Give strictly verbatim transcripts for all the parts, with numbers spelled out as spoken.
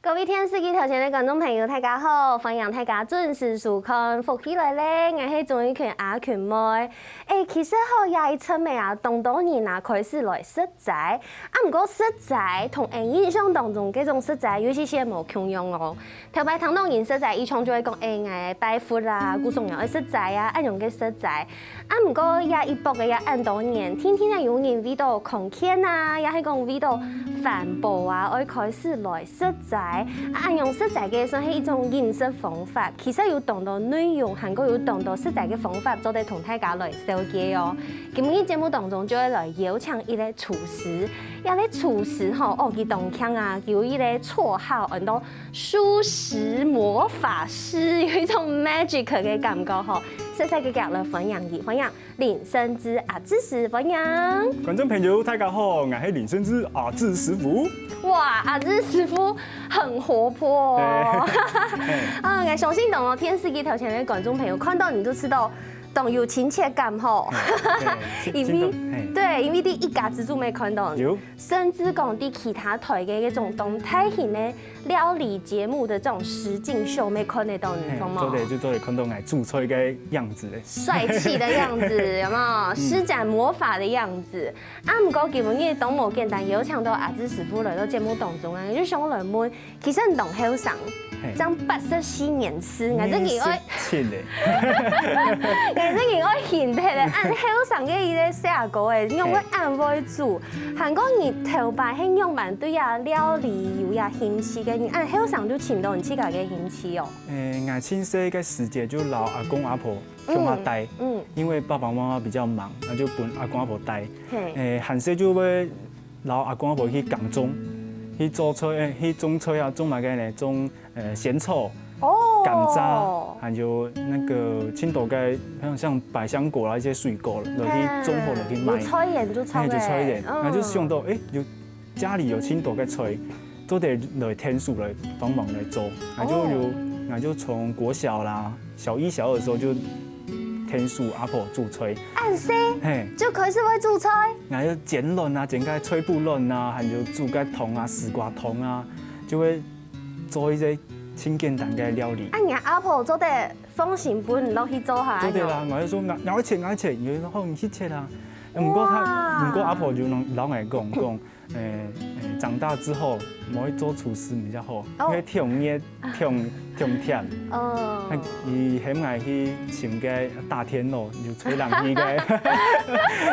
各位電視機頭前个觀眾朋友，大家好！歡迎大家準時收看《福氣來了》，𠊎係鍾玉群阿群妹。欸，其實吼，這一陣仔啊，當多人啊開始來食齋，啊毋過食齋同𠊎印象當中該種食齋有一息息無共樣哦。頭擺聽著人食齋，一向就會講，欸，𠊎拜佛啊，故所𠊎愛食齋啊，恁樣个食齋。 啊毋過這一駁仔恁多年，定定仔有人為著康健啊，也係講為著環保啊，愛開始來食齋。啊恁樣食齋个算係一種飲食方法，其實有當多內容，還過有當多食齋个方法做得同大家來紹介哦。今日節目當中就會來邀請一個廚師，這個廚師吼，哦，佢當慶啊，佢有一個綽號，安到素食魔法師，有一種magic个感覺吼。 細細个腳來歡迎佢，歡迎林盛智阿智師，歡迎。觀眾朋友，大家好，𠊎係林盛智阿智師傅。哇，阿智師傅很活潑哦。啊，𠊎相信當多電視機頭前个觀眾朋友看著你就知著當有親切感吼。因為，對，因為在一家之煮乜看著你。有。甚至講在其他臺个該種當大型个 料理節目个這種實境秀，乜看得著你，係無？做得就做得看著𠊎煮菜个樣子咧。帥氣的樣子，有沒有？施展魔法的樣子。啊毋過今晡日當無簡單，邀請著阿智師傅來到節目當中啊，𠊎就想來問，其實你當後生，係。正八十四年次，𠊎正經愛，七咧。𠊎正經愛興趣咧，恁後生个一個細阿哥欸，仰會恁會煮？ 還過你頭擺係仰般對這料理有這興趣个？你恁後生就尋著你自家个興趣哦。欸，𠊎盡細个時節就摎阿公阿婆共下戴，嗯，因為爸爸媽媽比較忙，那就分阿公阿婆戴。係。欸，還細就會摎阿公阿婆去耕種，去做菜，欸，去種菜啊，種麼个呢？種 呃，仙草、哦，柑仔，還有那個盡多个，像像百香果啦，一些水果，落去種好落去賣。有菜園就種欸，就菜園，嗯。那就想著，欸，有家裡有盡多个菜，做得來𢯭手來幫忙來做，那就有，哦。那就從國小啦，小一、小二的時候就𢯭手阿婆煮菜。恁細，係。就開始會煮菜？那就煎卵啊，煎个菜脯卵啊，還有煮个湯啊，絲瓜湯啊，就會 做一些盡簡單个料理。啊，你阿婆做得放心分你落去做下？做得啦，𠊎就說，𠊎，𠊎愛切，𠊎愛切，佢就說，好，你去切啊。毋過佢，哇。毋過阿婆就摎，摎𠊎講，講，欸，欸，長大之後，莫去做廚師比較好，哦。因為忒熱，忒，忒忝。哦。佢喊𠊎去尋个打天樓，就吹冷氣个，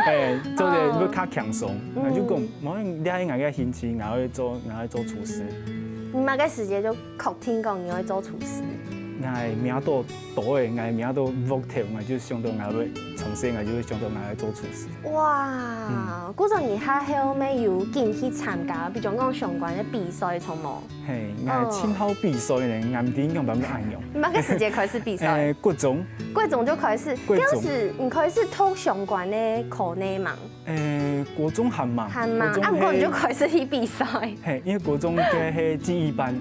欸，做得會較輕鬆。嗯。𠊎就講，無，這係𠊎个興趣，𠊎愛做，𠊎愛做廚師。 你麼个時節就確定講你愛做廚師？𠊎摸著刀仔，𠊎摸著鑊頭，𠊎就想著𠊎會，從細𠊎就會想著𠊎會做廚師。哇，嗯。故所你下後尾有緊去參加，比如講相關个比賽，著無？係，𠊎盡好比賽呢，𠊎毋知仰般會恁樣。你麼个時節開始比賽？欸，國中。國中就開始，國中。當時你開始讀相關个科系無？ 欸，國中還吂，還吂，國中係，啊，毋過你就開始去比賽。係，因為國中該係技藝班。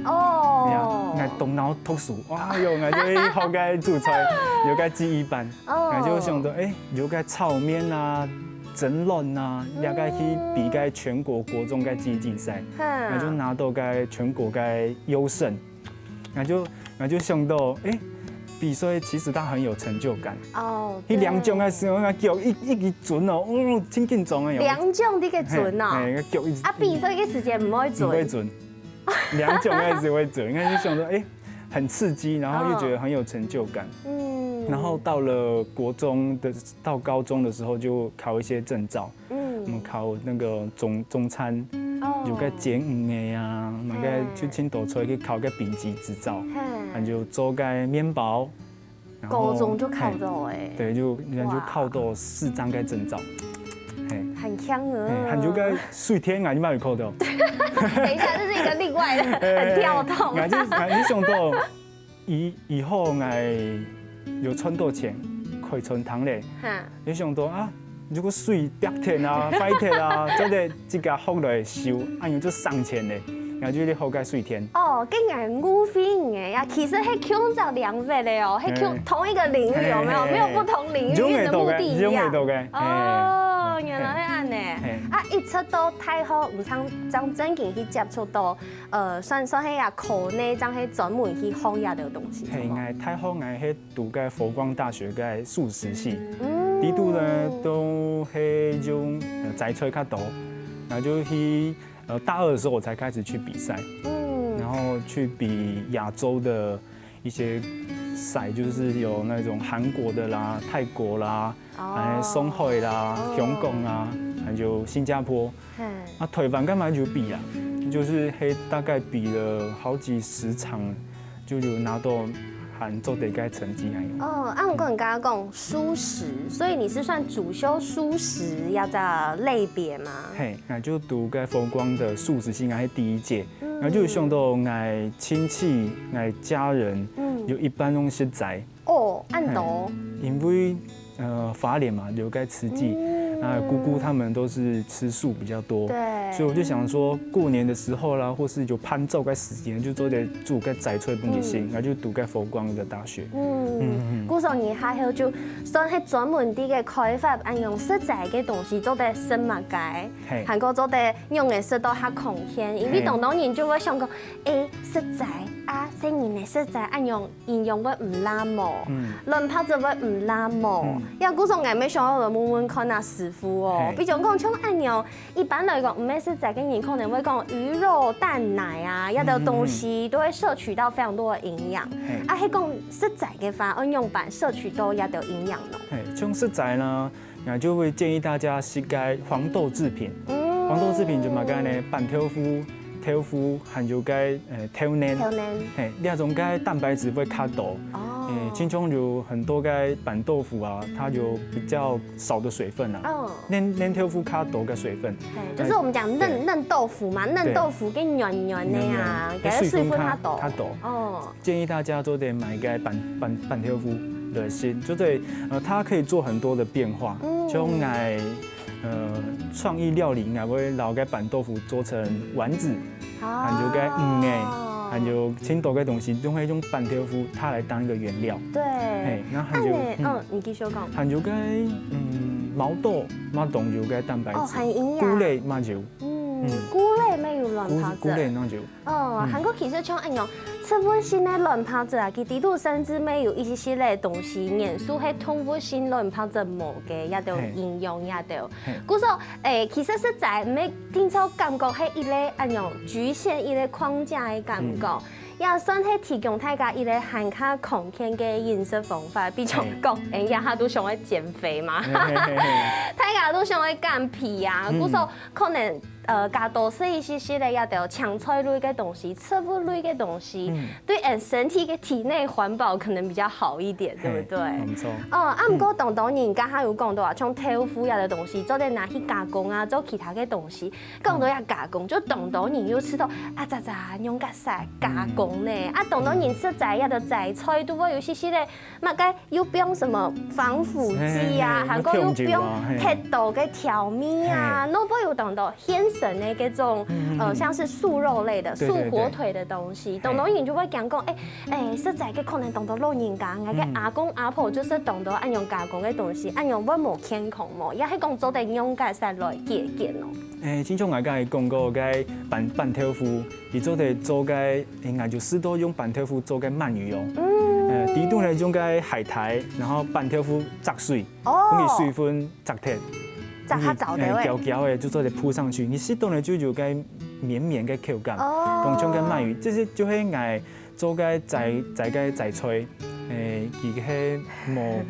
哦。係啊，𠊎動腦讀書，哎喲，𠊎就去學該煮菜，有該技藝班，哦。𠊎就想著，欸，有該炒麵啊、蒸卵啊，嗯。這个去比該全國國中該技藝競賽，哼。𠊎就拿著該全國該優勝。 𠊎就，𠊎就想著，欸，比賽其實佢很有成就感。哦，佢領獎个時候，對。𠊎腳一，一直顫哦，哦，真緊張个樣。領獎你个顫哦？係，係，𠊎腳一直，啊，比賽个時節毋會顫？毋會顫。領獎个時節會顫，應該就想著，欸，很刺激，然後又覺得很有成就感。哦。嗯。然後到了國中的，到高中的時候就考一些證照。 嗯。我們考那個中，中餐，哦。有个煎魚个啊，那個，嘿。就盡多出去考个丙級執照，嘿。還有做个麵包，然後，高中就考到欸。嘿，對，就，人就考到視障个證照，哇。嘿。很強哦。嘿，還有个水電啊，你有沒有考到？等一下，這是一個另外的，很跳動。嘿，你就，你想到 以，以後𠊎有賺到錢，開餐廳咧，哈。你想到啊，如果水爆忒啊、壞忒啊，做得自家學來修，恁樣就省錢咧，𠊎就去學个水電。哦，跟𠊎誤會你个呀，其實係共隻領域个哦，係共，嘿。同一個領域，有沒有？嘿，嘿，沒有不同領域，嘿。因為你的目的一樣。用得到个，用得到个，哦，嘿。原來係恁呢。嘿。啊，一直到大學，毋正正正經去接觸到，呃，算算係啊，科內正係專門去學這兜東西。嘿，係無？𠊎大學𠊎係讀个佛光大學个素食系，嗯。裡肚呢都係用呃摘菜較多，然後就去呃大二的時候我才開始去比賽，嗯。然後去比亞洲的一些赛，就是有那種韩国的啦、泰国啦、哦。哎，上海啦、哦。香港啊，还有新加坡。嘿。啊，台灣个嘛就比啦，就是嘿，大概比了好几十场，就有拿到还做得个成绩还有。哦，啊，毋過你剛剛講蔬食，所以你是算主修蔬食這隻類別嗎？嘿，那就讀个佛光的素食系，那是第一屆，嗯。那就想到𠊎親戚、𠊎家人，嗯。有一半攏食齋。 哦，恁多。嘿，因為呃花蓮嘛，有个慈濟，嗯。那姑姑他們都是吃素比較多，對。所以我就想說，過年的時候啦，或是有伴奏个時間，就做得煮个齋菜分佢食，嗯。然後就讀个佛光的大學。嗯，嗯。故所你還有就算係專門个開發，恁樣食齋个東西做得食麼个，嘿。還過做得用个食到較康健，因為嘿。當多人就會想講，誒，食齋啊，細人仔食齋恁樣 營養會毋罅無？嗯。卵白質會毋罅無？嗯。這故所𠊎乜想愛來問問看啊師傅哦。嘿。比如講像恁樣，一般來講，毋係食齋个人可能會講魚肉、蛋奶啊，這兜東西都會攝取到非常多的營養。嘿。啊，係講食齋个話，愛仰般攝取到這兜營養呢？嘿，像食齋呢， 那就會建議大家食个黃豆製品。嗯。黃豆製品就麼个呢？板豆腐、豆腐，還有个呃豆奶。豆奶。嘿，這種个蛋白質會較多。哦。誒，親像有很多个板豆腐啊，它有比較少的水分啊。哦。奶奶豆腐較多个水分。嘿，就是我們講嫩，哎，對。嫩豆腐嘛，嫩豆腐跟軟軟的啊，對。軟軟，該水分較，該水分較多。較多。哦。 建議大家做得買个板板板豆腐來食，就對，呃，它可以做很多的變化，嗯。像來呃創意料理，𠊎會摎个板豆腐做成丸子，哦。還有个魚仔，還有盡多个東西，都會用板豆腐它來當一個原料。對。嘿，然後還有，恁呢，嗯。嗯，你繼續講。還有个嗯毛豆，嘛當有个蛋白質，哦，很營養。菇類嘛有。嗯，嗯。菇類乜有卵白質。菇，菇類嘛有。 哦，嗯。還過其實像恁樣，植物性个卵白質啊，佢裡肚甚至乜有一息息个東西，元素係動物性卵白質無个，這兜，嘿。營養這兜。嘿。故所，誒，其實食齋乜定著感覺係一個恁樣局限、一個框架个感覺，嗯。也算係提供大家一個還較康健个飲食方法。比如講，嘿。誒，這下都想愛減肥嘛，嘿嘿嘿嘿。大家都想愛減肥啊，嗯。故所可能 呃，加多食一息息个這兜青菜類个東西、植物類个東西，嗯。對俺身體个體內環保可能比較好一點，對不對？嘿，沒錯。哦，啊，嗯。毋過當多人家下有講到啊，像豆腐這兜東西，做得拿去加工啊，做其他个東西。講到這加工，就當多人又試著啊，咋咋，用个啥加工呢？嗯。啊，當多人食齋這兜齋菜，都會有息息个，麼个 又放什麼防腐劑啊，嘿，嘿，嘿，還過又放忒多个調味啊，嘿。那不有當多現成的這種，嗯，嗯，呃，嗯。像是素肉類的、對，對，對。素火腿的東西，嘿。當多人就會講講，哎，哎，食齋个可能當多老人家，𠊎个，嗯。阿公阿婆就係當多恁樣加工个東西，恁樣會無健康無？也係講做得用个食來解決哦。哎，親像𠊎剛才講過，該板，板豆腐，佢做得做該，應該就試著用板豆腐做个鰻魚哦。嗯。呃，裡肚呢用个海苔，然後板豆腐炸水， 哦。分佢水分炸忒。炸較燥个喂。哎，焦焦个，就做得鋪上去。你食到呢，就有該綿綿个口感，哦。當像个鰻魚，這些就係𠊎做个齋，齋个齋菜，哎，佢係無，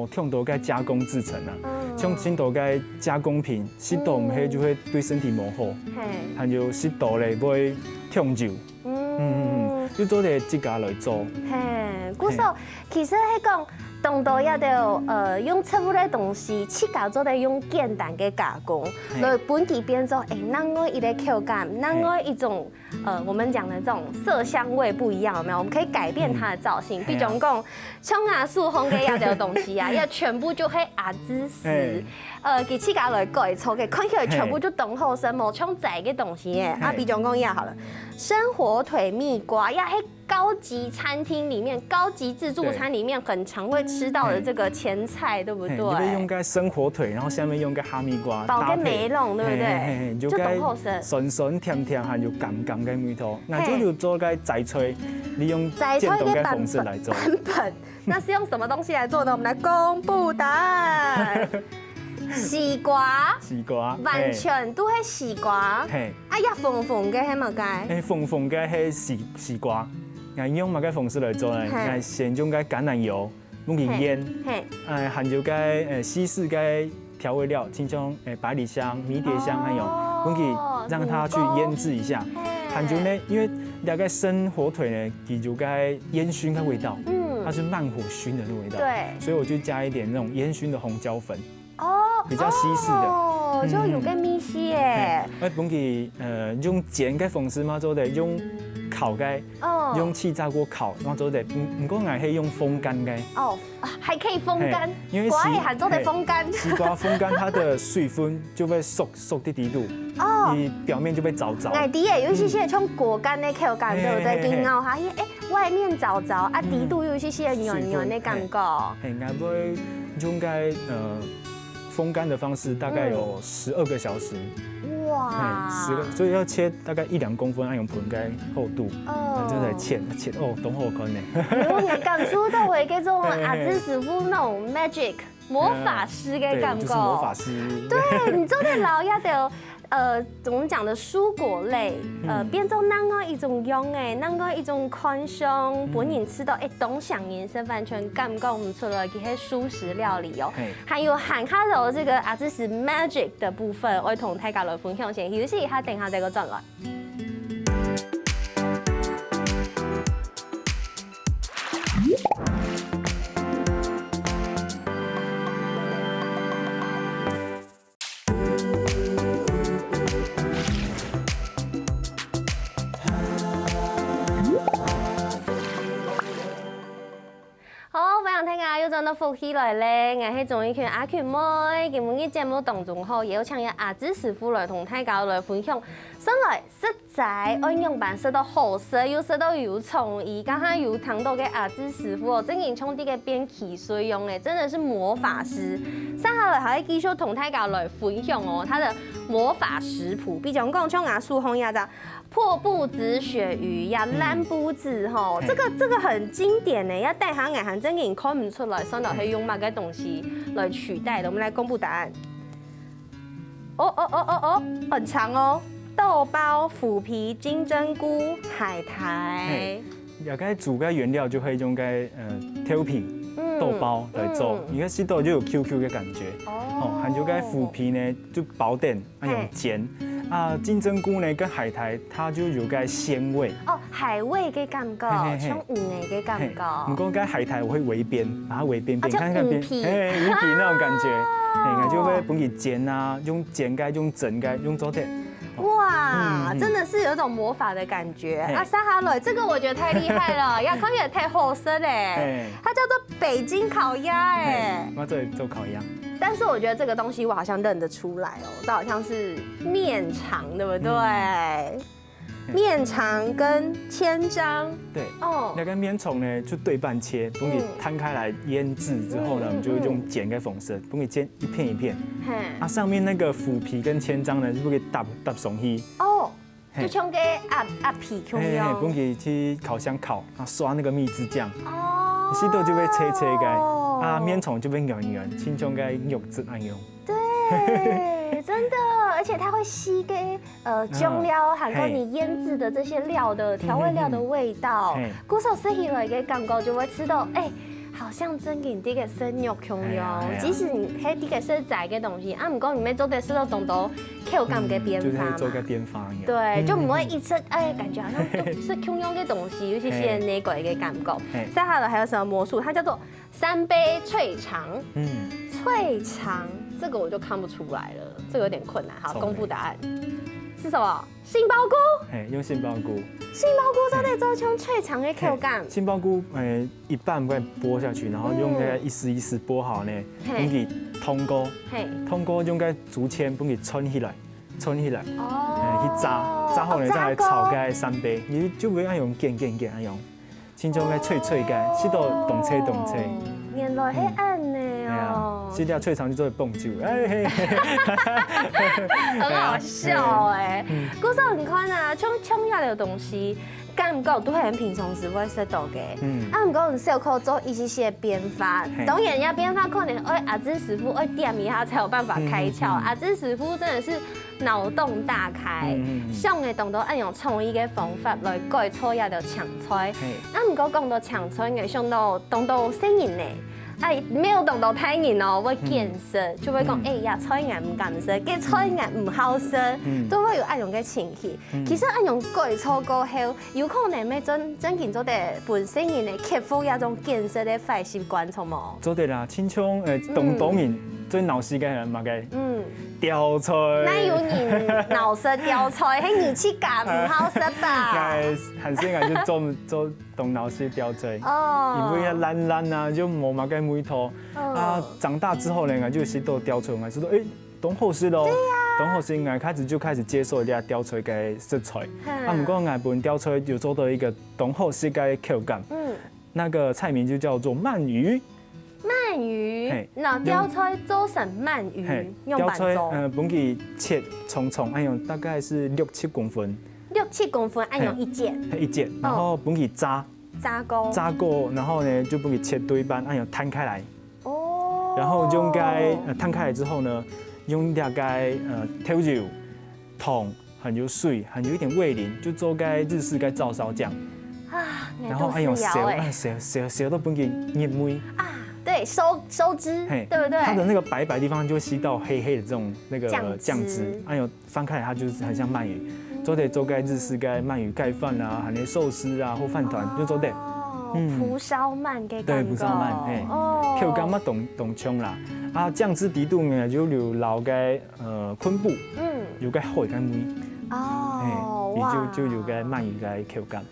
無忒多个加工製成啊。嗯。像忒多个加工品，食到毋係就會對身體無好，嘿。還有食到咧會忒油。 嗯，嗯，嗯，嗯，就做得自家來做。嘿，故所，嘿。其實係講，當多這兜，呃，用植物个東西，自家做得用簡單个加工，嘿。來分佢變做，哎，另外一個口感，嘿。另外一種，呃，我們講的這種色香味不一樣，有沒有？我們可以改變它的造型。嗯。比如講，嘿啊。像啊，素烘个這兜東西啊，也全部就係阿芝斯。嘿。 呃，佢自家來改造个，看起來全部就當好食，嘿。無像齋个東西耶。啊，嘿。比如講這好了，生火腿蜜瓜，也係高級餐厅裡面、高級自助餐裡面很常會吃到的這個前菜，對不對？嘿，你會用該生火腿，然後下面用該哈密瓜，包个梅龍，對不對？搭配。嘿，嘿，嘿，你就該就當好食。酸酸甜甜，還有甘甘个味道。那就有做該齋菜，利用簡單个方式來做。齋菜个版本，版本。那是用什麼東西來做呢？我們來公布答案。西瓜，西瓜，完全都係西瓜。嘿。 啊，這紅紅个係麼个？嘿，紅紅个係西，西瓜。𠊎用麼个方式來做呢？嘿。𠊎先用該橄欖油，用佢醃。嘿，嘿。哎，還有該，呃，西式个調味料，親像，呃，百里香、迷迭香，還有，哦，用佢讓它去醃製一下。入口。嘿。還有呢，因為那個生火腿呢，佢有該煙燻的味道，嗯。它是慢火燻的那個味道，對。所以我就加一點那種煙燻的紅椒粉。 哦，比較西式的。哦，嗯，就有个味緒耶。嘿，𠊎本佢，呃，用煎个方式嘛，做得用烤个，哦。用氣炸鍋烤，嘛做得。毋，毋過𠊎係用風乾个。哦，啊，還可以風乾，嘿，因為西，瓜也還做得風乾。嘿，西瓜風乾，它的水分就會縮，縮在底肚，哦。你表面就會燥燥。哎，對耶，有一些些像果乾的口感，嗯。對不對？嘿，嘿，嘿。你咬下去，哎， 外面燥燥，啊，嗯。底肚有一些些軟軟的感覺。是，是，嘿。嘿，𠊎會用該，呃，風乾的方式，大概有十二個小時。嗯。哇。嘿，十個，所以要切大概一兩公分，那種盆該厚度，哦。然後就來切，切，哦，當好看呢。有，你感受到有一種，嘿，嘿，嘿。阿志師傅那種magic，魔法師的感覺。嗯，對，就是魔法師。對，你做得撈一條 呃，我們講的蔬果類，呃，嗯。變做另外一種樣欸，另外一種款式，嗯。分人食到，欸，當像人食，完全感覺毋出來，佢係素食料理哦。嘿。還有還較多這個阿志師magic的部分，𠊎同大家來分享先，休息一下，等下再過轉來。 好，歡迎大家又轉到福氣來了，𠊎係鍾意群阿群妹。今晡日節目當中吼，邀請了阿志師傅來同大家來分享。上來食 齋愛仰般食到好食，又食到有創意，剛剛有聽到个阿志師傅哦，正經像在該變汽水樣欸，真的是魔法師。接下來還會繼續同大家來分享哦，他的魔法食譜，比如講像𠊎手項這隻破布子鱈魚呀，嗯。爛布子吼，嘿。這個，這個很經典欸，要帶下來還正經看毋出來，算到係用麼个東西來取代的。我們來公布答案。 哦哦哦哦哦，很長哦。豆包、腐皮、金針菇、海苔。嘿，這個煮个原料就會用該，呃，豆皮、嗯，豆包來做，嗯。因為食到就有Q Q个感覺。哦。哦，還有該腐皮呢，就包等，那用煎。嘿。啊，金針菇呢跟海苔，它就有該鮮味。哦， 海味个感覺，嘿嘿嘿。像魚个个感覺。嘿，毋過該海苔𠊎會圍邊，把它圍邊邊，啊，就看看邊，魚皮。嘿，魚皮那種感覺。啊。嘿，𠊎就會分佢煎啊，用煎个，用蒸个，用做得。哇，嗯，嗯。真的是有一種魔法的感覺。嘿。啊，接下來，這個我覺得太厲害了，呀，看起來太好食嘞。嘿。它叫做北京烤鴨欸。嘿，𠊎做，做烤鴨。但是我覺得這個東西我好像認得出來哦，這好像是麵腸，對不對？嗯。 嘿。麵腸跟千張。對。哦。那個麵腸呢，就對半切，分佢，嗯。攤開來醃製之後呢，嗯，嗯，我們就用煎个方式，分佢煎一片一片。嘿。啊，上面那個腐皮跟千張呢，就分佢搭，搭上去。哦，嘿。就像該鴨，鴨皮共樣。嘿，嘿，分佢去烤箱烤，啊，刷那個蜜汁醬。哦。食到就會脆脆个，啊，麵腸就會軟軟，親像該肉質那樣。 對，真的，而且它會吸該，呃，嗯，醬料，還有你醃製的這些料的，嘿。調味料的味道。嗯，嗯，嗯。嘿。故所食起來个感覺就會知道，欸，好像正經在該食肉共樣。嘿啊，嘿啊。即使你係在該食齋个東西，啊，毋過你乜做得食到當多口感个變化嘛。嗯，就是做个變化一樣。對，嗯，就毋會一直，嗯，嗯。欸，感覺好像都是共樣个東西，尤其是嘿。那個个感覺。嘿。接下來還有什麼魔術？它叫做 三杯脆腸。嗯。脆腸，這個我就看不出來了，這個有點困難。好，聰明。公布答案。是什麼？杏鮑菇。嘿，用杏鮑菇。杏鮑菇做得做像脆腸个口感。嘿，杏鮑菇，欸，一半會剝下去，然後用那個一絲一絲剝好呢，嗯。嘿。分佢燙過，嘿。燙過用該竹籤分佢串起來，串起來，哦。欸，去炸，炸好呢，哦，再來炒該三杯，炸過。你就毋會恁樣捲捲捲恁樣。親像該脆脆个，食到當脆當脆。哦，原來係恁呢哎呀哦，。食了脆腸就做得蹦酒，哎嘿。很好笑哎、嗯故所你看啊，像像這个東西，敢毋過都係平常時會食到个。嗯啊，毋過你小可做一些些變化嘿，當然呀，變化可能愛阿志師傅愛點一下才有辦法開竅。嗯嗯嗯阿志師傅真的是腦洞大開，嗯嗯嗯想个當多愛用創意个方法來改造這个青菜。嘿，啊，毋過講到青菜，𠊎想到當多細人呢，哎，無有當多大人哦，會揀食，就會講，嗯哎呀，菜𠊎毋敢食，該菜𠊎毋好食，嗯都會有恁樣个情形。嗯其實恁樣改造過後，有可能會真真正做得分細人呢克服這種揀食个壞習慣，著無？做得啦，親像呃，當當然最鬧事个係麼个？嗯，吊菜。哪有人鬧食吊菜？係你自家毋好食吧？該還係𠊎就做做當鬧事吊菜。哦，因為它爛爛啊，就無麼个味道。嗯啊，長大之後呢，𠊎就食到吊菜，𠊎就說，哎，當好食哦。對呀。當好食，𠊎開始就開始接受這吊菜个食材。嗯啊，毋過𠊎分吊菜有做到一個當好食个口感，嗯，那個菜名就叫做鰻魚。鰻魚嘿，那吊菜做成鰻魚嘿，，用吊菜粄做，呃，分佢切長長，哎呦，大概是六七公分，六七公分，恁樣一節，嘿，一節，然後分佢炸，炸過，炸過，然後呢就分佢切對半，哎呦，攤開來，哦，然後用該呃攤開來之後呢，用大概呃豆油、糖，還有水，還有一點味醂，就做該日式个照燒醬，啊，然後哎呦燒，哎哎燒燒燒到分佢入味。啊，對，收收汁，嘿，對不對？它的那個白白地方就會吸到黑黑的這種那個醬汁醬汁，哎呦，翻開來它就是很像鰻魚，做得做該日式个鰻魚蓋飯啊，還有壽司啊或飯團就做得。哦，嗯蒲燒鰻个對，感覺，蒲燒鰻，嘿，哦，口感嘛當當香啦。啊，醬汁底肚呢就有撈个呃昆布，嗯，有个海个味，哦，嘿，哇，你就就有个鰻魚个口感。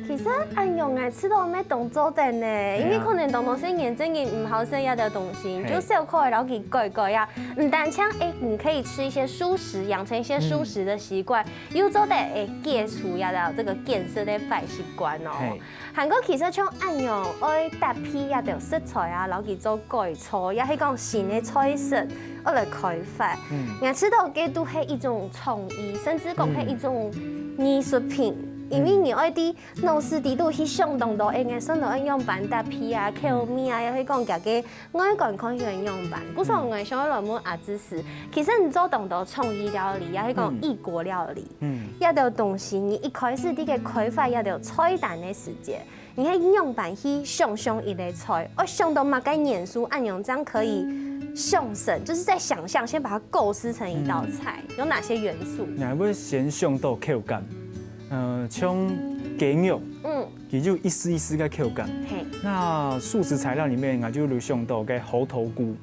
其實恁樣个，食到乜當做得呢，因為係啊可能當多細人真个毋好食這兜東西，嘿就小可愛，然後佢改改啊，毋單淨哎，你可以吃一些蔬食，養成一些蔬食的習慣，又做得哎戒除呀的這個揀食的壞習慣哦。嘿，還過其實像恁樣愛搭配這兜食材啊，然後佢做改造，也係講新的菜色，愛來開發。嗯，𠊎知道這都係一種創意，甚至講係一種藝術品，因為你愛在 腦屎底肚去想當多，哎，𠊎想到愛仰般搭配啊，口味啊，也係講佢个外觀看起來仰般。故所𠊎想要來問阿志師，其實你做當多創意料理，也係講異國料理，嗯，這兜東西，你一開始在該開發這兜菜單个時節，你係仰般去想像一個菜，愛想到麼个元素，恁樣正可以上色，就是在想象，先把它構思成一道菜，有哪些元素？你還會先想到口感，呃，像雞肉，嗯，佢就一絲一絲个口感。嘿，那素食材料裡面，𠊎就有想到个猴頭菇，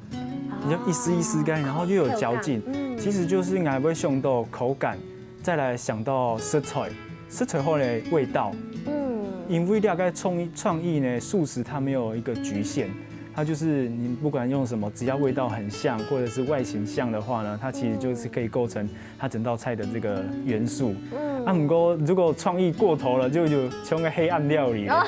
你就一絲一絲个，然後又有嚼劲，口感嗯其實就是𠊎會想到口感，再來想到食材，食材後呢味道。嗯，因為這個創意創意呢，素食它沒有一個局限，它就是你不管用什麼，只要味道很像或者是外形像的話呢，它其實就是可以構成它整道菜的這個元素。嗯啊，不過如果創意過頭了，就有像個黑暗料理了。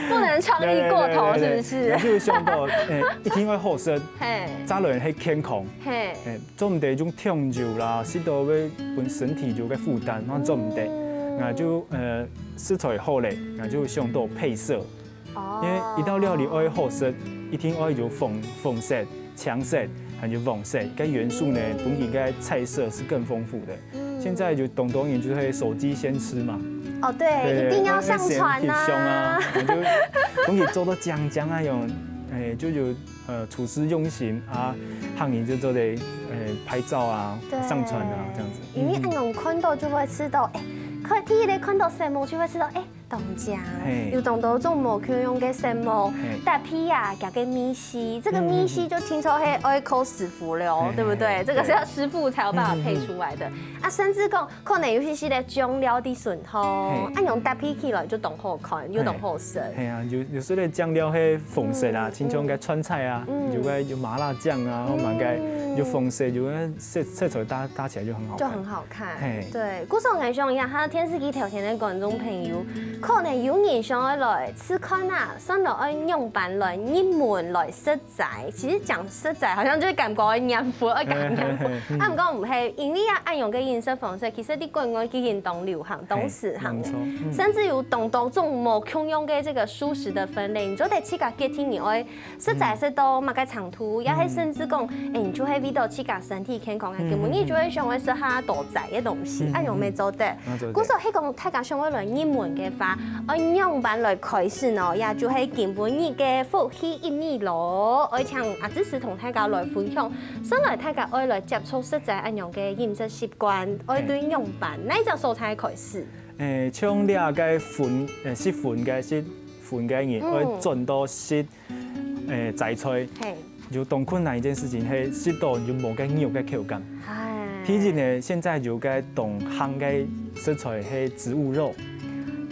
不能創意過頭，是不是？對，對，對，對，就想到，哎，一定會好食，嘿，再來係健康，嘿，哎，做毋得用忒油啦，食到會分身體有個負擔，然後做毋得。嗯那就呃食材好咧，那就想到配色，哦因為一道料理愛好食，一定愛有紅紅色、青色，還有黃色，該元素呢，分佢个菜色是更豐富的。現在就當多人就會手機先吃嘛，哦，對，一定要上傳先翕相啊啊。，就分佢做到靚靚啊，用，哎，就有呃廚師用心啊，客人就做得呃拍照啊對，上傳啊這樣子。因為恁樣看到就會知道，哎，看第一個看到色目就會知道，哎，當靚嘿，有當多種無共樣个色目嘿，搭配啊，加个味緒，這個味緒就聽說係愛靠師傅了哦，嘿對不對？嘿這個是要師傅才有辦法配出來的。啊，甚至講可能有些些个醬料在上頭，嘿啊，用搭配起來就當好看，又當好食。係啊，有有時候醬料係紅色啦，嗯親像个川菜啊，嗯有个有麻辣醬啊，或者个有紅色，有个色色彩搭搭起來就很好看。就很好看。嘿對，故所𠊎想一下，哈，電視機頭前的觀眾朋友，可能有人想要來試看啊，算來愛仰般來入門來食齋。其實講食齋，好像就會感覺愛念佛，愛講念佛。啊，毋過毋係，因為啊，恁樣个飲食方式，其實你國外已經當流行、當時行了，甚至有當多種無共樣个這個素食的分類，你做得自家決定你愛食齋食到麼个程度，也係甚至講，誒，你就係為到自家身體健康啊，根本你就會想要食較多齋个東西，恁樣乜做得。 故所係講，大家想要來入門个話，愛仰般來開始呢？也就係今晡日个福氣一米咯，愛請阿志師同大家來分享，上來大家愛來接觸食齋恁樣个飲食習慣，愛對仰般，哪一隻所在開始？誒，像這个葷，誒，食葷个，食葷个人，愛轉到食 誒，齋菜，就當困難一件事情，係食到就無該肉个口感。第一呢，現在有个當行个食材係植物肉，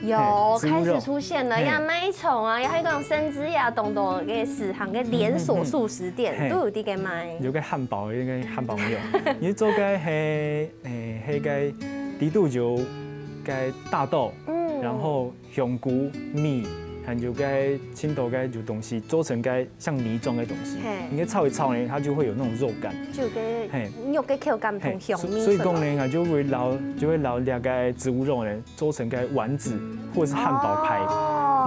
有，開始出現了，呀，麥蟲啊，也還有講生之呀，當多个時行个連鎖素食店都有在該賣。有个漢堡，有个漢堡肉，你做个係，誒，係个底肚有个大豆，嗯，然後 香菇、米，還有个盡多个有東西做成个像泥狀个東西，你去炒一炒呢，它就會有那種肉感。就个，嘿，肉个口感同香味。所以講呢，它就會撈，就會撈這个植物肉呢，做成个丸子或者是漢堡排。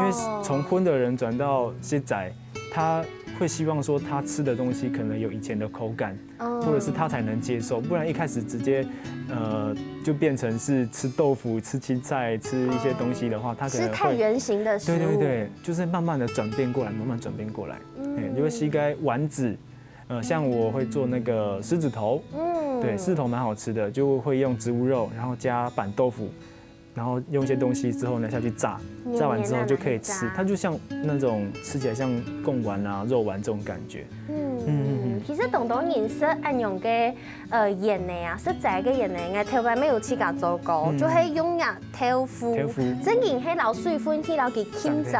因為從葷的人轉到食齋，他會希望說他吃的東西可能有以前的口感， 或者是他才能接受，不然一開始直接，呃，就變成是吃豆腐、吃青菜、吃一些東西的話，他可能會，吃太原形的食物。對對對，就是慢慢地轉變過來，慢慢轉變過來，嗯，就會吃个丸子，呃，像我會做那個獅子頭，嗯，對，獅子頭蠻好吃的，就會用植物肉，然後加板豆腐， 然後用一些東西之後呢，下去炸，炸完之後就可以吃，它就像那種吃起來像貢丸啊、肉丸這種感覺。嗯，其實當多人食恁樣个，呃，圓个啊，食齋个圓个，𠊎頭擺乜有自家做過，就係用這豆腐，豆腐，正經係撈水分去撈佢浸著，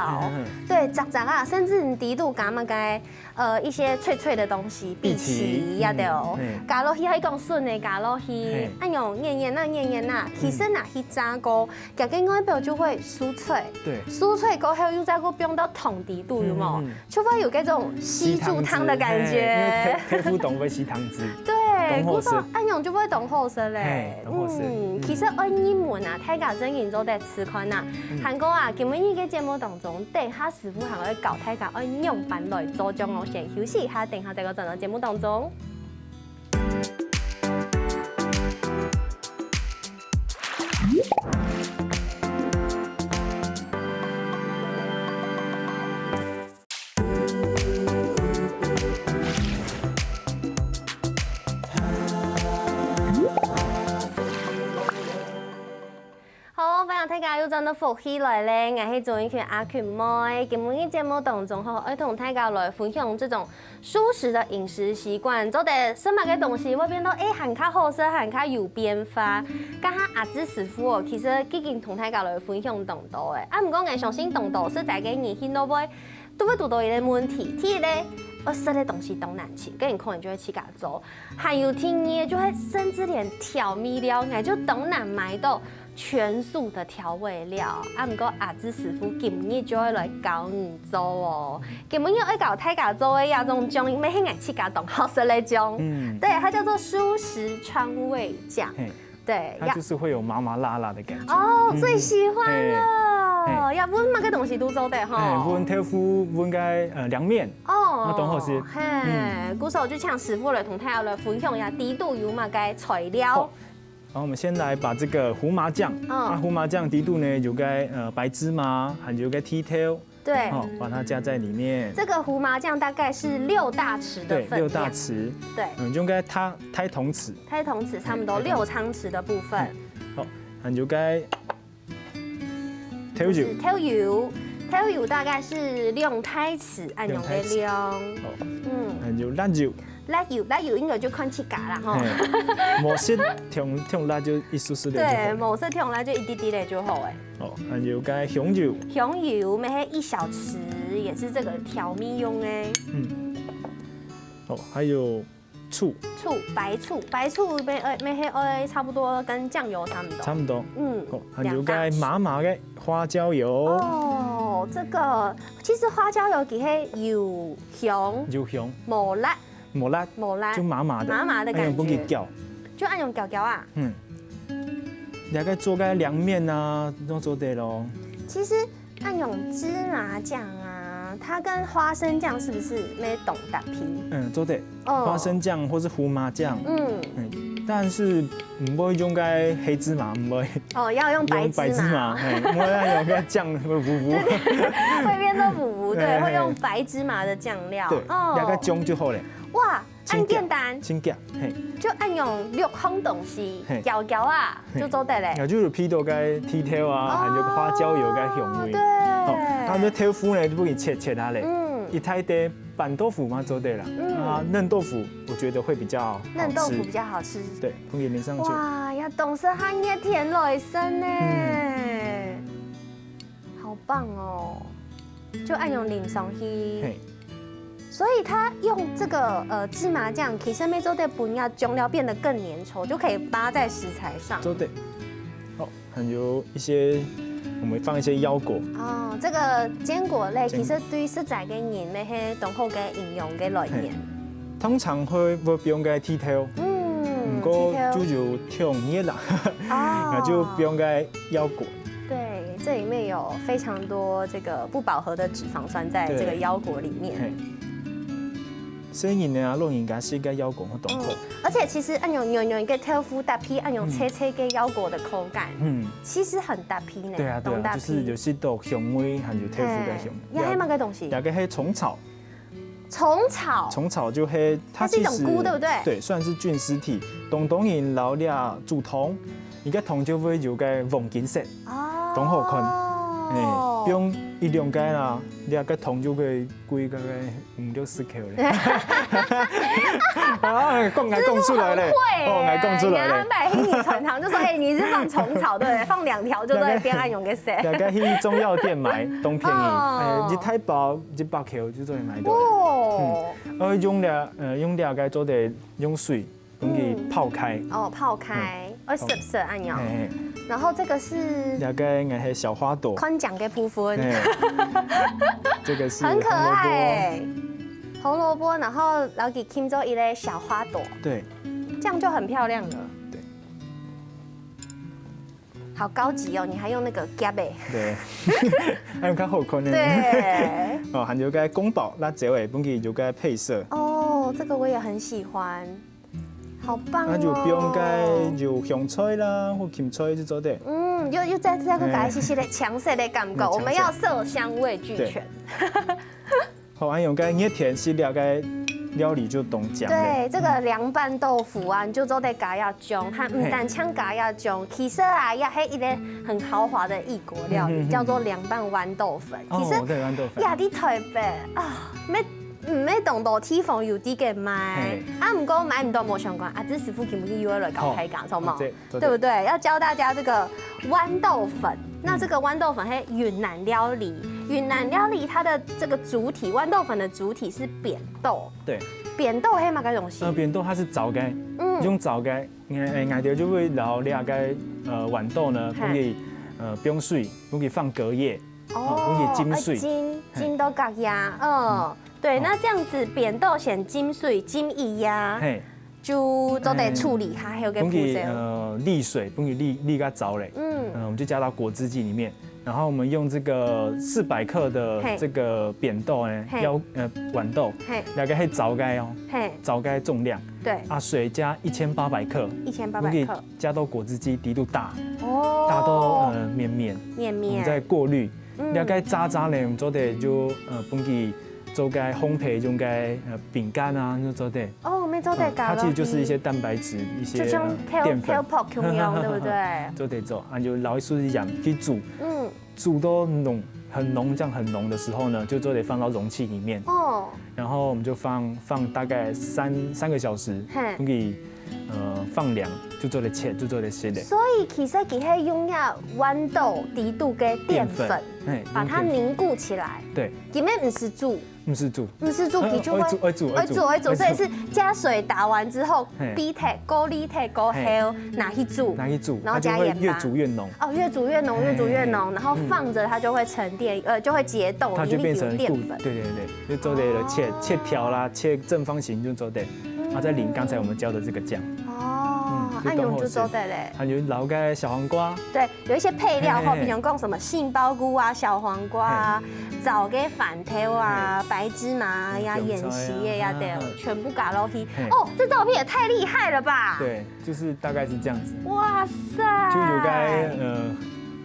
對，炸炸啊，甚至你底肚加麼个 呃，一些脆脆的東西，荸荠也對哦，加落去，還講筍仔加落去，恁樣黏黏啊黏黏啊，其實拿去炸過，佢个外表就會酥脆，對，酥脆過後又再過放到湯底肚，有無？就會有該種吸豬湯的感覺。豆腐湯會吸湯汁，對，故所恁樣就會當好食咧。嗯，其實愛入門啊，大家正經做得試看啊。還過啊，今晡日个節目當中，等下 師傅還會教大家愛仰般來做醬哦。先休息一下，等下再過轉到節目當中。好，歡迎大家又轉到福氣來了，𠊎係鍾意群阿群妹。今晡日節目當中吼，愛同大家來分享這種素食的飲食習慣，做得食麼个東西會變到，欸，還較好食，還較有變化。剛剛阿志師傅哦，其實已經同大家來分享當多欸。啊，毋過𠊎相信當多食齋个人，佢都會，都會堵到一個問題。第一個，愛食个東西當難尋，个人可能就會自家做。 還有第二，就係甚至連調味料，𠊎就當難買到全素的調味料。啊，毋過阿志師傅今日就會來教你做哦。今日愛教大家做个這種醬，乜係𠊎自家當好食个醬。嗯，對，它叫做素食川味醬。對，它就是會有麻麻辣辣的感覺。哦，最喜歡了。要搵麼个東西都做得吼。哎，搵豆腐，搵个呃涼麵。 哦，當好食。嘿，故所就請師傅來同大家來分享一下，底肚有麼个材料。好，我們先來把這個胡麻醬，嗯，那胡麻醬底肚呢有個呃白芝麻，還有個剃頭，對，哦，把它加在裡面。這個胡麻醬大概是六大匙的分量。對，六大匙。對，嗯，用個大大湯匙，大湯匙差不多六湯匙的部分。好，還有個 豆油，豆油，豆油大概是兩湯匙恁樣个量。好，嗯，還有辣油，辣油，辣油應該就看自家啦吼。無食忒忒辣就一絲絲个就好。對，無食忒辣就一滴滴个就好欸。哦，還有該香油，香油，乜係一小匙，也是這個調味用个。嗯，哦，還有醋，醋，白醋，白醋乜愛乜係愛差不多跟醬油差不多。差不多。嗯，好，還有該兩大匙。麻麻个花椒油。哦，這個其實花椒油佢係有香，有香，無辣，無辣，無辣，就麻麻的，麻麻的感覺。哎呀，不給攪。就恁樣攪攪啊。嗯，大概做個涼麵啊，都做得咯。其實那種芝麻醬啊，它跟花生醬是不是沒懂搭配？嗯，做得。哦，花生醬或是胡麻醬。嗯，嗯，但是毋會用該黑芝麻，毋會。哦，要用白芝麻。用白芝麻，嘿，毋會用該醬會糊糊。對，對，對，會變成糊糊，對，嘿，嘿。會用白芝麻的醬料。對，哦，兩個醬就好了。哇，清潔，恁簡單，清潔，嘿。就恁樣六項東西，嘿。攪攪啊，嘿。就做得了。那就有配到該甜豆啊，哦，還有花椒油該香味。對。哦，那這豆腐呢，就不給切切下來，嗯。一大堆 板豆腐嘛做得啦，嗯。啊，嫩豆腐我覺得會比較好吃。嫩豆腐比較好吃。對，分佢淋上去。哇，也當適合熱天來食呢。嗯。好棒哦，就恁樣淋上去。嘿。所以他用這個，呃，芝麻醬，其實乜做得分該醬料變得更粘稠，就可以搭在食材上。做得。好。 還有一些，我們放一些腰果。哦，這個堅果類堅果。其實對食齋个人乜係當好个營養个來源。嘿。通常會，會放該甜豆，嗯，毋過甜豆。就有糖熱啦，哦。那就放該腰果。對，這裡面有非常多這個不飽和的脂肪酸在這個腰果裡面。對。嘿。 細人仔啊，老人家食个腰果會當好。嗯，而且其實恁樣軟軟个豆腐搭配恁樣脆脆个腰果的口感，嗯。其實很搭配呢，對啊，對啊，當搭配。就是有食到香味，還有豆腐个香。嘿，也還有麼个東西？這個係蟲草。蟲草？蟲草就係，它是一種菇，其實，對不對？對，算是菌絲體。當多人摎這煮湯，佢个湯就會有個黃金色，哦。當好看。哎，放一兩個啦，這個湯就會貴大概 五六十塊咧。啊，講，𠊎講出來咧。師傅很會欸，哦，𠊎講出來咧。人家買黑米傳糖就說：「哎，你是放蟲草，對不對？放兩條就對，變恁樣个色。」大概去中藥店買，當便宜，哦。哎，一大包一百塊就做得買到了。哦。嗯，呃，用這，呃，用這個做得用水 分佢泡開。嗯。哦，泡開，嗯。愛濕濕恁樣。嘿，嘿。然後這個是這個應該係小花朵。看醬个部分。嘿。這個是很可愛。紅蘿蔔。紅蘿蔔，然後摎佢浸做一個小花朵。對。這樣就很漂亮了。對。 好高級哦，你還用那個夾欸。對，還有較好看呢。對。哦，還有個宮保辣椒欸，分佢有個配色。哦，這個我也很喜歡，好棒哦。那就放該有香菜啦，或芹菜就做得。嗯，又，又再次要給它一些些的強勢的感覺，嗯，我們要色香味俱全。對。 好，恁樣个熱天食這個料理就當靚了。對，這個涼拌豆腐啊，你就做得加一種，它毋單淨加一種，其實啊，也係一個很豪華的異國料理，嗯，嗯，嗯。叫做涼拌豌豆粉。哦，其實對，豌豆粉。也在台北啊，乜，嗯，乜當多地方有在該賣。嘿。啊，毋過買毋到無相關，啊，這師傅今晡日又愛來教大家，好。好無？對。 對不對？要教大家這個豌豆粉。那這個豌豆粉係雲南料理，雲南料理它的這個主體，豌豆粉的主體是扁豆。對。扁豆係麼个東西？呃，扁豆它是燥个，嗯。用燥个，呃，呃，𠊎兜就會摎這個，呃，豌豆呢，嘿。分佢，呃，放水，分佢放隔夜，哦，哦，分佢浸水。呃，浸，嘿。浸到隔夜，嗯。嗯。對，好。那這樣子扁豆先浸水，浸一夜。嘿。 就做得處理它，哎，還有個步驟。分佢，呃，瀝水，分佢瀝，瀝較燥咧。嗯。嗯，我們就加到果汁機裡面，然後我們用這個四百克的，嘿。這個扁豆呢，嘿。要，呃，豌豆，嘿。大概係燥个哦，嘿。燥个重量。對。啊，水加一千八百克，一千八百克。分佢加到果汁機底肚打，哦。打到，呃，綿綿，綿綿。我們再過濾。嗯。了解渣渣呢，我們做得就，呃，分佢做個烘焙，用個，呃，餅乾啊，就做得。 哦，乜做得加落去。嗯，它其實就是一些蛋白質，一些，就像呃，摎，摎粉。摎ผัก共樣，對不對？做得做，啊，就摎一絲鹽去煮，嗯。煮到濃，很濃，這樣很濃的時候呢，就做得放到容器裡面。哦。然後我們就放，放大概三，三個小時，嘿。分佢，呃放涼，就做得切，就做得食个。所以其實佢係用該溫度、低度个澱粉，嘿，把它凝固起來。對，佢乜毋使煮，毋使煮，毋使煮佢就會愛煮愛煮愛煮愛煮，所以是加水打完之後，嘿煮忒、過濾忒過後拿去煮，拿去煮，然後它就會越加鹽巴。煮越濃。哦，越煮越濃，越煮越濃，然後放著它就會沉澱，呃，就會結凍，它就變成固，因為有澱粉。對對對，就做得了切切條啦，切正方形就做得，然後再淋剛才我們澆的這個醬，哦，嗯恁樣就做得咧。還有撈个小黃瓜，對，有一些配料吼，嘿嘿嘿比如講什麼杏鮑菇啊、小黃瓜啊、燥个番豆啊、白芝麻呀、嗯芫荽个呀，對韭菜啊，全部加落去嘿。哦，這照片也太厲害了吧！對，就是大概是這樣子，哇塞！就有該呃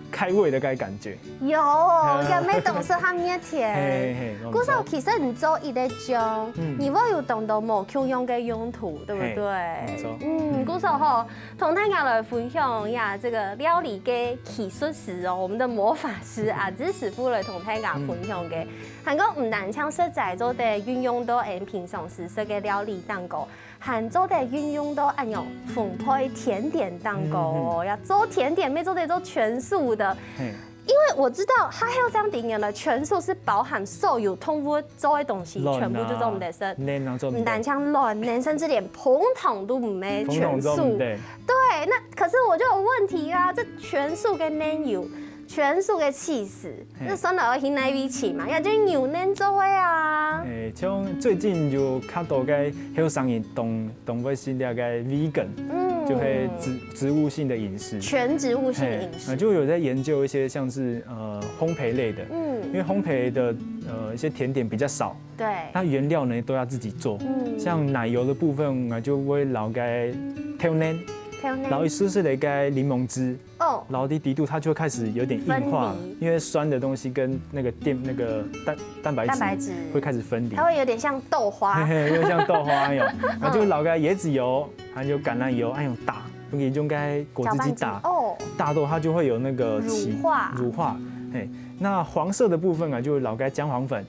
開胃的該感覺。有，有沒懂是他們甜。嘿嘿嘿，故所其實你做一个醬，嗯你會有當多無共樣个用途，對不對？嘿沒錯嗯，故所吼，同大家來分享一下這個料理个技術師哦，我們的魔法師阿志師傅來同大家分享个。還過毋單淨食材做得運用到𠊎平常時食个料理當中，還做得運用到恁樣烘焙甜點當中哦，要做甜點，乜做得做全素的。嘿，因為我知道，它還有這樣的原來全素是包含所有動物做的東西，全部就做毋得食。卵啊，卵啊做毋得毋單淨卵呢，甚至連紅糖都毋係全素。紅糖做毋得。對，那可是我就有問題啊，這全素个奶油，全素个起司，嘿那酸奶要去哪位起嘛？也就牛奶做的啊。誒，像最近有較多个後生人當當會食這个vegan，嗯就係植植物性的飲食。全植物性飲食。嘿，啊，就有在研究一些像是呃烘焙類的，因嗯，為烘焙的呃一些甜點比較少，對，它原料呢都要自己做。嗯像奶油的部分啊，就會撈个豆奶，豆奶然後一絲絲的个檸檬汁，哦，然後滴滴度它就會開始有點硬化分離，因為酸的東西跟那個澱那個蛋蛋白質蛋白質會開始分離它。會有點像豆花嘿，嘿，有點像豆花一樣，然後就撈个椰子油，還有橄欖油，還有打，用該果汁機打，哦，打到它就會有那個起乳化乳化，嘿，那黃色的部分啊，就撈个薑黃粉，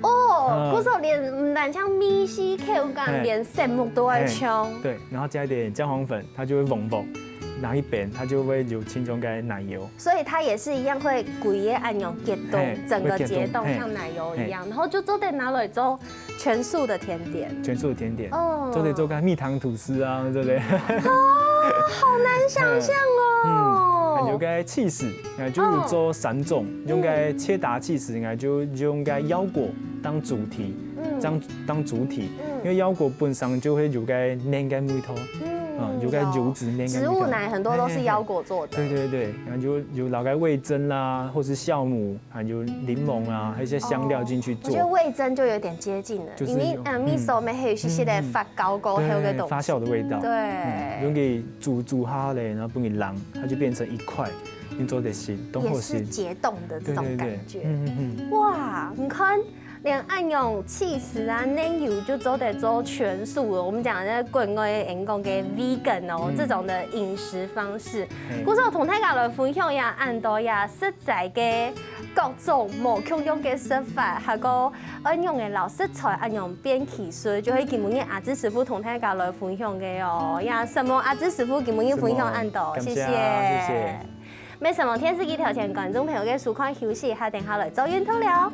哦，嗯不是連嗯，像米西口感，嘿連色目都會衝。對，然後加一點薑黃粉，它就會黃黃，然後一邊它就會有清楚个奶油。所以它也是一樣會歸个恁樣結凍嘿，整個結凍會結凍嘿像奶油一樣，然後就做得拿來做全素的甜點。全素的甜點，哦做得做个蜜糖吐司啊，對不對？好難想象哦。嗯，還有个起司，啊，就有做三種，用个切達起司，啊，就用个腰果當主體，嗯當當主體，嗯因為腰果本身就會有个奶个味道，嗯啊，有个油脂奶个味道。植物奶很多都是腰果做的。對對對，然後就有撈个味噌啦，或是酵母，還有檸檬啊，還有一些香料進去我覺得做，味噌就有點接近了，就是有因為嗯，嗯味噌乜係有些个發酵過後个對，東西。發酵的味道。對嗯，用給煮煮下來，然後分佢冷，它就變成一塊，你做得食，當好食。也是解凍的這種感覺。對對對，嗯嗯嗯。哇，你看，連恁樣起司啊、奶油就做得做全素了。我們講的國外人講个 vegan 哦，嗯這種的飲食方式。嘿故所同大家來分享一下恁多呀食材个各種無共樣个食法，還有恁樣个老食材恁樣變起司，就係今晡日阿志師傅同大家來分享个哦。呀，承蒙阿志師傅今晡日分享恁多，承蒙謝謝。感謝謝謝。乜承蒙電視機頭前觀眾朋友个收看休息，下等下來做運動了。